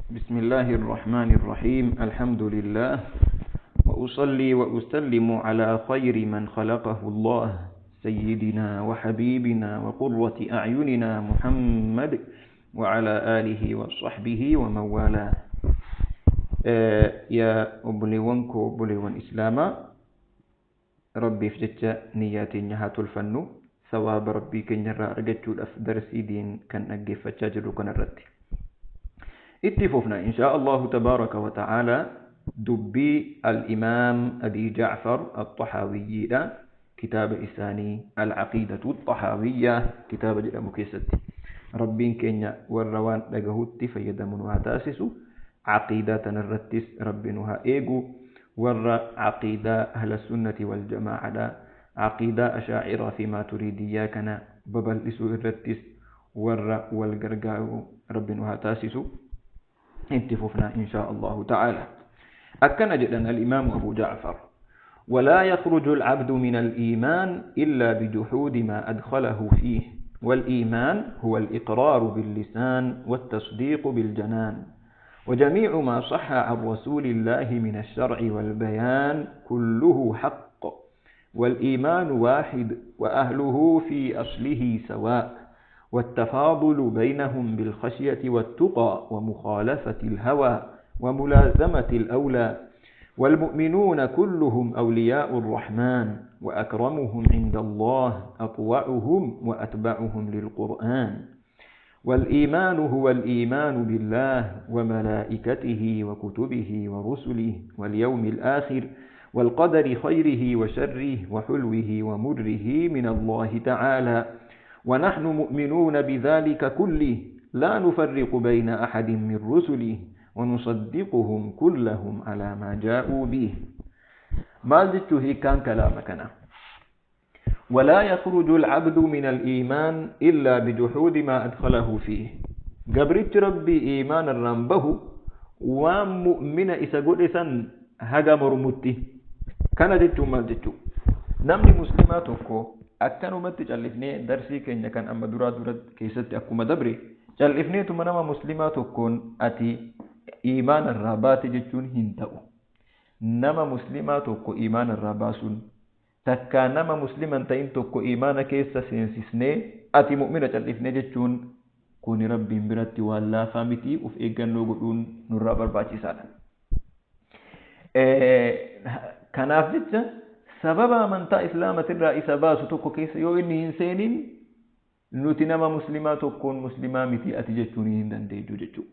بسم الله الرحمن الرحيم. الحمد لله، وأصلي وأسلم على خير من خلقه الله، سيدنا وحبيبنا وقرة أعيننا محمد، وعلى آله وصحبه ومن والاه. Yaa obboleewwan koo, obboleewwan islaamaa, Rabbiif jecha niyyaa teenya haa tolfannu, sawaaba Rabbii keenyarraa argachuudhaaf darsii diin kan dhaggeeffachaa jirru kanarratti. Itti fufna inshaa Allahu tabaaraka wa ta'aalaa dubbii al-imaam Abii Ja'far al-Xahaawiyyiidha, kitaaba isaanii al-Aqiidatu al-Xahaawiyyaa kitaaba jedhamu keessatti. Rabbiin keenya warra waan dhagahutti fayyadamu nu haa taasisu. Aqiidaa tanarrattis Rabbi nu haa eegu. Warra aqiidaa ahla sunnati wal jamaa'aadha, aqiidaa ashaa'iraa fi maaturiidiyyaa kana babal'isuu irrattis warra wal gargaaru Rabbi nu haa taasisu. Itti fufnaa inshaa Allahu ta'ala. Akkana jedhan al-imaamu Abu Ja'far: ولا يخرج العبد من الإيمان إلا بجحود ما أدخله فيه، والإيمان هو الإقرار باللسان والتصديق بالجنان، وجميع ما صح عن رسول الله من الشرع والبيان كله حق، والإيمان واحد وأهله في أصله سواء، والتفاضل بينهم بالخشية والتقى ومخالفة الهوى وملازمة الأولى، والمؤمنون كلهم أولياء الرحمن، وأكرمهم عند الله أطوعهم وأتبعهم للقرآن، والإيمان هو الإيمان بالله وملائكته وكتبه ورسله واليوم الآخر والقدر خيره وشره وحلوه ومره من الله تعالى، ونحن مؤمنون بذلك كله لا نفرق بين أحد من رسله ونصدقهم كلهم على ما جاءوا به. ما زدت هي كان كلامكنا. ولا يخرج العبد من الإيمان إلا بجحود ما أدخله فيه. قبرت ربي إيمان الرنبه ومؤمن إسا قدسا هجا مرمتي كان جتو ما جتو. نمني مسلماتكو akkanumatti callifnee darsii keenya kan amma duraa dura keessatti akkuma dabre callifneetuma nama muslimaa tokkoon ati iimaana irraa baate jechuun hin ta'u. Nama muslimaa tokko iimaana irraa baasuun takkaa nama musliman ta'in tokko iimaana keessa seensisnee ati mu'mina callifnee jechuun kuni Rabbiin biratti waan laafaa miti, of eeggannoo godhuun nurraa barbaachisaadha. Kanaaf jecha sababa amantaa islaamatirraa isa baasu tokko keessa yoo inni hin seenin nuti nama muslimaa tokkoon muslimaa miti ati jechuun hin dandeenyu jechuudha.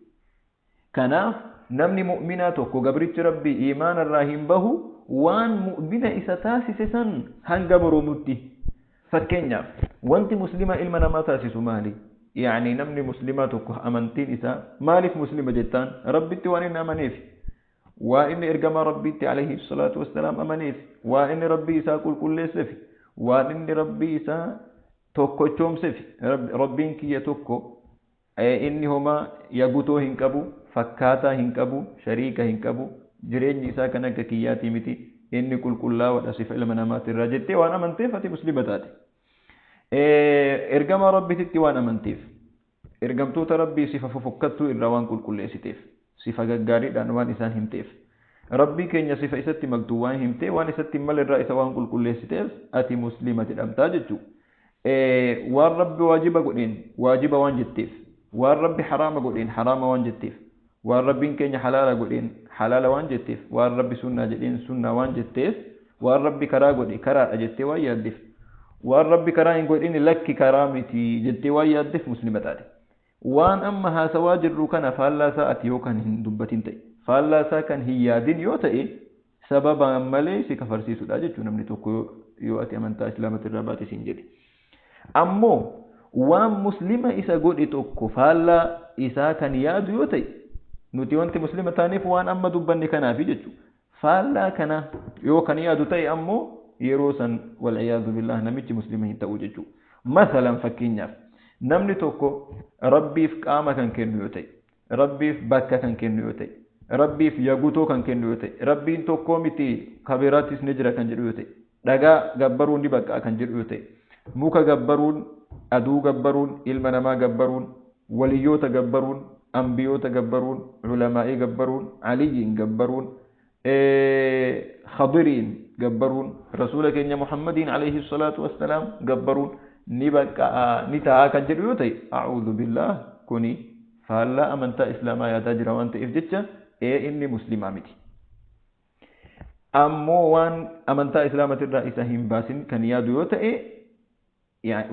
Kanaaf namni mu'minaa tokko gabrichi Rabbii iimaanarraa hin bahu waan mu'mina isa taasise san hanga mormutti. Fakkeenyaaf wanti muslima ilma namaa taasisu maali? Yaani namni muslimaa tokko amantiin isaa maaliif muslima jettaan? Rabbitti waan inni amaneef, waan inni ergamaa Rabbiitti alayhi salaatu wassalaam amaneef, waan inni Rabbii isaa qulqulleesseef, waan inni Rabbii isaa tokkochoomseef. Rabbiin kiyya tokko, inni homaa yagutoo hin qabu, fakkaataa hin qabu, shariika hin qabu, jireenyi isaa kan akka kiyyaatii miti, inni qulqullaa'oodha sifa ilma namaatirraa jettee waan amanteef ati muslima taate. Ergamaa Rabbiitti waan amanteef, ergamtoota Rabbii sifa fofokkattuu irraa waan qulqulleessiteef, sifa gaggaariidhaan waan isaan himteef, Rabbii keenya sifa isatti maltuu waan himtee waan isatti hin malle irraa isa waan qulqulleessiteef ati muslima jedhamtaa jechuudha. Waan Rabbi waajiba godheen waajiba waan jetteef, waan Rabbi haraama godheen haraama waan jetteef, waan Rabbiin keenya halaala godheen halaala waan jetteef, waan Rabbi sunnaa jedheen sunnaa waan jetteef, waan Rabbi karaa godhe karaadha jettee waan yaaddeef, waan Rabbi karaa hin godhin lakki karaa miti jettee waan yaaddeef muslima taate. Waan amma haasawaa jirru kana faallaa isaa ati yoo kan hin dubbatin ta'e, faallaa isaa kan hin yaadin yoo ta'e, sababaan malee si kafarsiisudha jechuudha namni tokko yoo ati amantaa islaamatirraa baate siin jedhe. Ammoo waan muslima isa godhe tokko faallaa isaa kan yaadu yoo ta'e, nuti wanti muslima taaneef waan amma dubbanne kanaafi jechuudha. Faallaa kana yoo kan yaadu ta'e ammoo yeroo san wal'iyaadu billah namichi muslima hin ta'u jechuudha. Masalan fakkeenyaaf namni tokko Rabbiif qaama kan kennu yoo ta'e, Rabbiif bakka kan kennu yoo ta'e, Rabbiif yagutoo kan kennu yoo ta'e, Rabbiin tokkoo miti kabiraattis ni jira kan jedhu yoo ta'e, dhagaa gabbaruun ni baqqaa kan jedhu yoo ta'e, muka gabbaruun, aduu gabbaruun, ilma namaa gabbaruun, waliyyoota gabbaruun, ambiyoota gabbaruun, ulamaa'ii gabbaruun, aliyyiin gabbaruun, khadiriin gabbaruun, rasuula keenya Muhammadiin alayhi salaatu wassalaam gabbaruun ni baqqa'a ni ta'a kan jedhu yoo ta'e, a'uudhu billaah, kuni faallaa amantaa islaamaa yaadaa jira waan ta'eef jecha inni muslimaa miti. Ammoo waan amantaa islaamatirraa isa hin baasin kan yaadu yoo ta'e,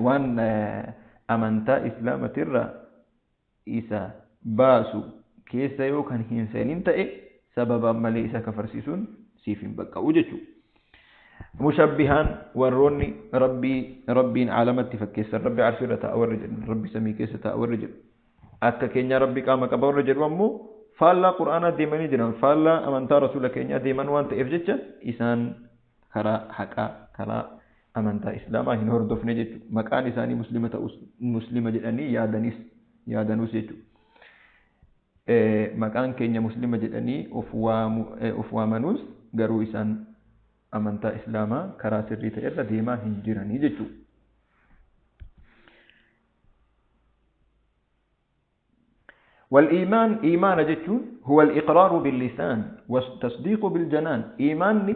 waan amantaa islaamatirraa isa baasu keessa yoo kan hin seenin ta'e, sababaan malee isa kafarsiisuun siif hin baqqa'u jechuudha. Mushabbihaan warroonni rabbiin caalamatti fakkeessan, rabbi arshiirra ta'a warri jedhan, rabbi samii keessa ta'a warri jedhu, akka keenya rabbi qaama qaba warri jedhu ammoo faallaa qur'aanaa deemanii jiran, faallaa amantaa rasuula keenyaa deeman waan ta'eef jecha isaan karaa haqaa, karaa amantaa islaamaa hin hordofne jechuudha. Maqaan isaanii muslima ta'us, muslima jedhanii yaadanis yaadanuus jechuudha. Maqaan keenya muslima jedhanii of waamanuus garuu isaan amantaa islaamaa karaa sirrii ta'e irra deemaa hin jiranii jechuudha. والإيمان إيمان جتون هو الإقرار باللسان والتصديق بالجنان. إيماني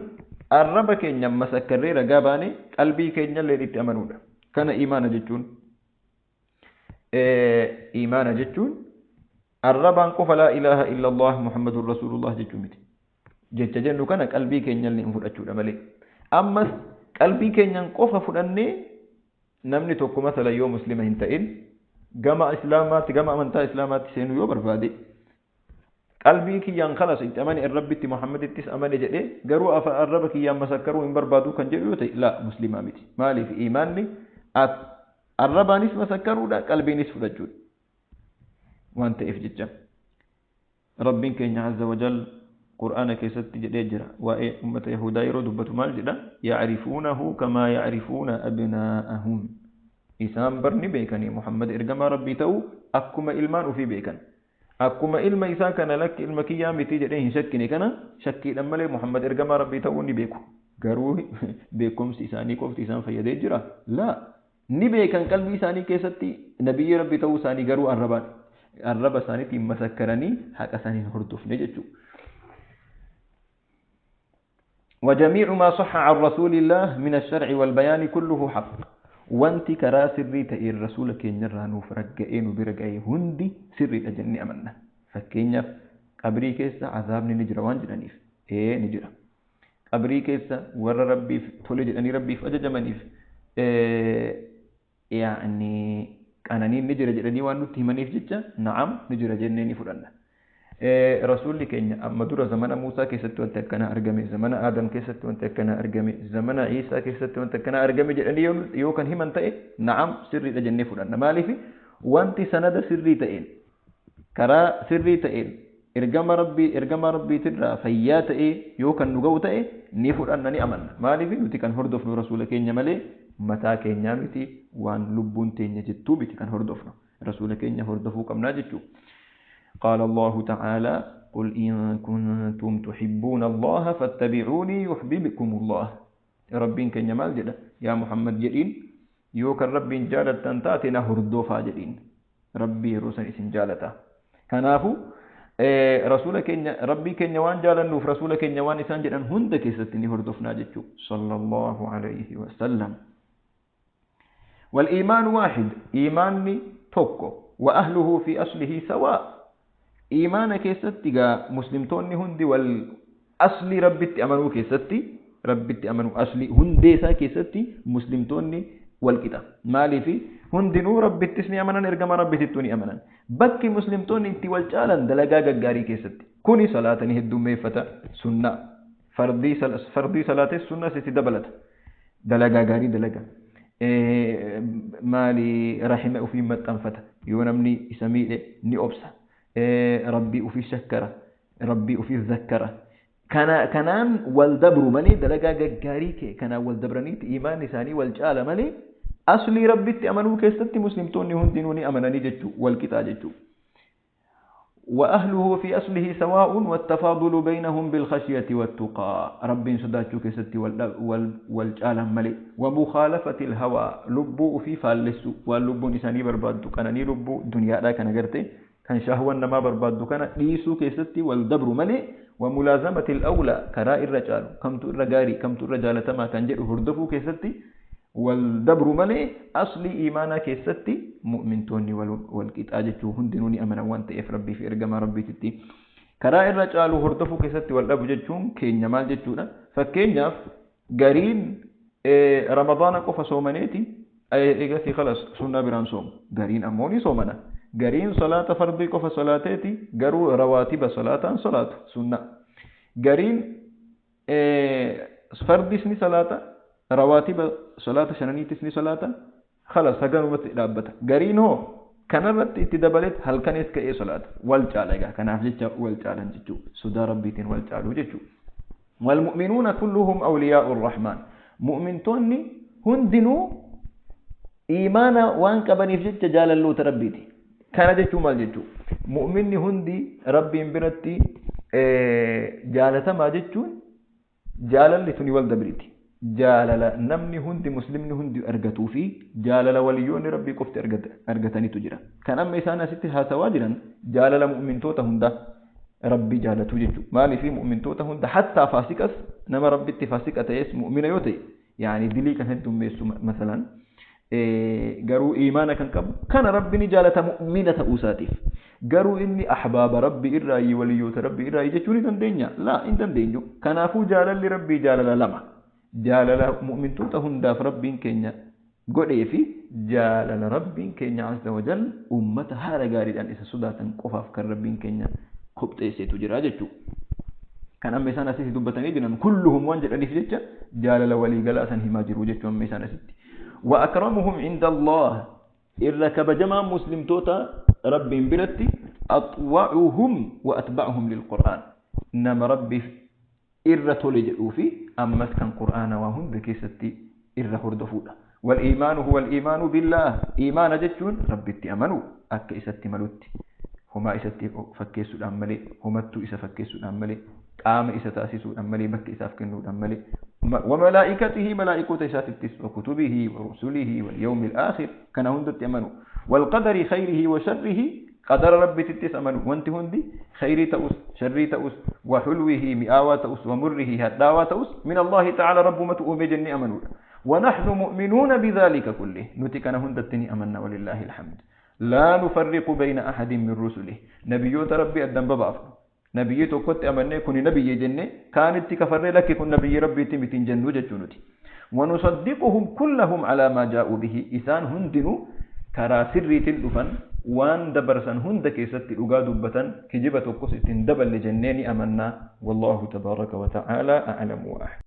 الرب كينيا مسكري رقاباني قلبي كينيا اللي تأمنونا كان إيمان جتون. إيمان جتون الرب أنقف لا إله إلا الله محمد رسول الله جتون متي جت جنو كان قلبي كينيا اللي انفر أتشون أملي. أما قلبي كينيا انقف فرأني نمني توكو مثلا يوم مسلمة هنتئن gama islaamaatti, gama amantaa islaamaatti seenuu yoo barbaade, qalbii kiyyaan khalas itti amane, rabbitti Muhammadittis amane jedhee garuu arraba kiyyaan masakkaruu hin barbaadu kan jedhu yoo ta'e, laa, muslimaa miti. Maaliif? Imaanni arrabaanis masakkaruudha, qalbiinis fudhachuudha waan ta'eef jecha. Rabbiin keenya azza wajal qur'aana keessatti jedhee jira, waa'ee ummata yahudaa yeroo dubbatu maal jedha? Yacrifuunahu kamaa yacrifuuna abnaa'ahum. Isaan barni beekanii Muhammad ergamaa rabbii ta'uu akkuma ilmaan ofii beekan. Akkuma ilma isaa kana lakki ilma kiyyaa miti jedhee hin shakkine kana shakkiidhaan malee Muhammad ergamaa rabbii ta'uu ni beeku. Garuu beekumsi isaanii qofti isaan fayyadee jira? Laa, ni beekan qalbii isaanii keessatti nabiyyi rabbii ta'uu isaanii, garuu arraba isaaniitiin masakkaranii haqa isaanii hin hordofne jechuudha. وجميع ما صح عن رسول الله من الشرع والبيان كله حق. Wanti karaa sirrii ta'een rasuula keenyarraa nuuf ragga'ee nu bira ga'e hundi sirriidha jennee amanna. Fakkeenyaaf qabrii keessa azaabni ni jira waan jedhaniif, ee ni jira. Qabrii keessa warra rabbiif tole jedhanii rabbiif ajajamaniif yaani qananiin ni jira jedhanii waan nutti himaniif jecha, na'am, ni jira jennee ni fudhanna. Rasuulli keenya amma dura zamana Muusaa keessatti wanti akkanaa argame, zamana Aadam keessatti wanti akkanaa argame, zamana Iisaa keessatti wanti akkanaa argame jedhanii yoo kan himan ta'e, na'am, sirriidha jennee fudhanna. Maaliif? Wanti sanada sirrii ta'een, karaa sirrii ta'een ergama rabbiitirraa fayyaa ta'ee yoo kan nu ga'u ta'e ni fudhanna, ni amanna. Maaliif? Nuti kan hordofnu rasuula keenya malee mataa keenyaa miti, waan lubbuun teenya jettuu miti kan hordofnu. Rasuula keenya hordofuu qabnaa jechuudha. قال الله تعالى: قل إن كنتم تحبون الله فاتبعوني يحببكم الله. ربين كن جمال جدا يا محمد جدين يوك ربين جالت تنتاتنا هردوفا جدين ربي رسل اسم جالتا. كنافو رسول كن ربي كن وان جالن نوف رسول كن وان إسان جدن هند كيستني هردوفنا جدشو صلى الله عليه وسلم. والإيمان واحد، إيماني توكو، وأهله في أصله سواء. إيمان كيستي مسلمتوني هندي والأصل ربتي أمنوا كيستي، ربتي أمنوا أصلي هندي سا كيستي مسلمتوني والكتاب مالي في هندي نو ربتي سني أمنا إرجما ربتي توني أمنا بكي مسلمتوني انتي والجالن دلقا جاري كيستي كوني صلاة هدو ميفتا سنة فردي صلاة السنة ستي دبلت دلقا جاري دلقا مالي رحمة في متنفته يونمني إسمي ني أبسا ربي وفي شكرة ربي وفي ذكرة كانان والدبر مالي دلقا جاريك كان والدبرنيت إيمان ثاني والجال مالي أصلي ربي تأمنوا كيستي مسلم توني هندينوني أمنني جتشو والكتاب جتشو. وأهله في أصله سواء والتفاضل بينهم بالخشية والتقى. ربي صداتشو كيستي والجال مالي ومخالفة الهوى لبو في فالسو واللبو نساني بربادو كانني لبو دنيا لا كان غرتي Kan shahwan namaa barbaaddu kana dhiisuu keessatti wal dabru malee wa mulaazamati al-awlaa karaa irra caalu kamtu irra gaarii kamtu irra jaalatamaa kan jedhu hordofuu keessatti wal dabru malee aslii iimaanaa keessatti mu'mintoonni wal qixaa jechuu hundinuu ni amanan waan ta'eef Rabbii fi ergamaa Rabbiititti. Karaa irra caalu hordofuu keessatti wal dhabu jechuun keenya maal jechuudha? Fakkeenyaaf gariin Ramadaana qofa soomaneeti eegasii khalas sunnaa biraan soomu. Gariin ammoo ni soomana. Gariin salaata fardii qofa salaateeti garuu rawaatiba salaataan salaatu sunnaa. Gariin fardis ni salaata rawaatiba salaata shananiitis ni salaata khalas haganumatti dhaabbata. Gariin hoo kanarratti itti dabaleet halkanis ka'ee salaata wal caala egaa kanaaf jecha wal caalan jechuu sodaa Rabbiitiin wal caaluu jechuu. والمؤمنون كلهم أولياء الرحمن مؤمنتوني هندنو إيمانا وان قبني في جتة جاللوت ربيتي كان جتو مال جتو مؤمني هندي ربي برتي جالتا ما جتون جالل توني والدبريتي جالل نمني هندي مسلمني هندي أرغتو في جالل وليون ربي قفت أرغتني تجرا كان أما إسانا ستي هاسواجرا جالل مؤمن توتا هندا ربي جالتو جتو مالي في مؤمن توتا هندا حتى فاسقس نما ربي اتفاسق أتيس مؤمن يوتي يعني دلي كان هندو ميسو مثلا garuu iimaana kan qabu kana Rabbi ni jaalata mu'mina ta'uu isaatiif garuu inni ahbaaba Rabbi irraayi waliyyoota Rabbi irraayi jechuu ni dandeenya laa hin dandeenyu. Kanaafuu jaalalli Rabbii jaalala lama jaalala mu'mintoota hundaaf Rabbiin keenya godhee fi jaalala Rabbiin keenya azza wajal ummata haala gaariidhaan isa sodaatan qofaaf kan Rabbiin keenya kopheesseetu jira jechuu. Kan amma isaan asitti dubbatanii jiran kulluhum waan jedhaniif jecha jaalala waliigalaa san himaa jiru jechuu amma isaan asitti. وأكرمهم عند الله إلا كبجما مسلم توتا رب برتي أطوعهم وأتبعهم للقرآن إنما ربي إر تولجئوا في أما كان قرآن وهم بكيستي إر هردفودا. والإيمان هو الإيمان بالله إيمان جتون ربي اتأمنوا أك إستي ملوتي هما إستي فكيسوا الأملي هما تو إسا فكيسوا الأملي قام إسا تأسيسوا الأملي بك إسا فكنوا الأملي وملائكته ملائكة إساتتس وكتبه ورسله واليوم الآخر كان هند تأمنوا والقدر خيره وشره قدر ربي تتس أمنوا وانت هندي خيري تأس شري تأس وحلوه مئاوة تأس ومره هداوة تأس من الله تعالى رب ما تؤمي جني أمنوا ونحن مؤمنون بذلك كله نتي كان هند التني أمنا ولله الحمد. لا نفرق بين أحد من رسله نبيوت ربي أدن ببعض نبي توكت أمني كن نبي جنة كانت تكفر لك كن نبي ربي تمتين جنو جتونتي ونصدقهم كلهم على ما جاءوا به إسان هندنو كرا سري تلفن وان دبرسن هند كيست أقاد بتن كجبت وقست دبل لجنين أمنا والله تبارك وتعالى أعلم وأحكم.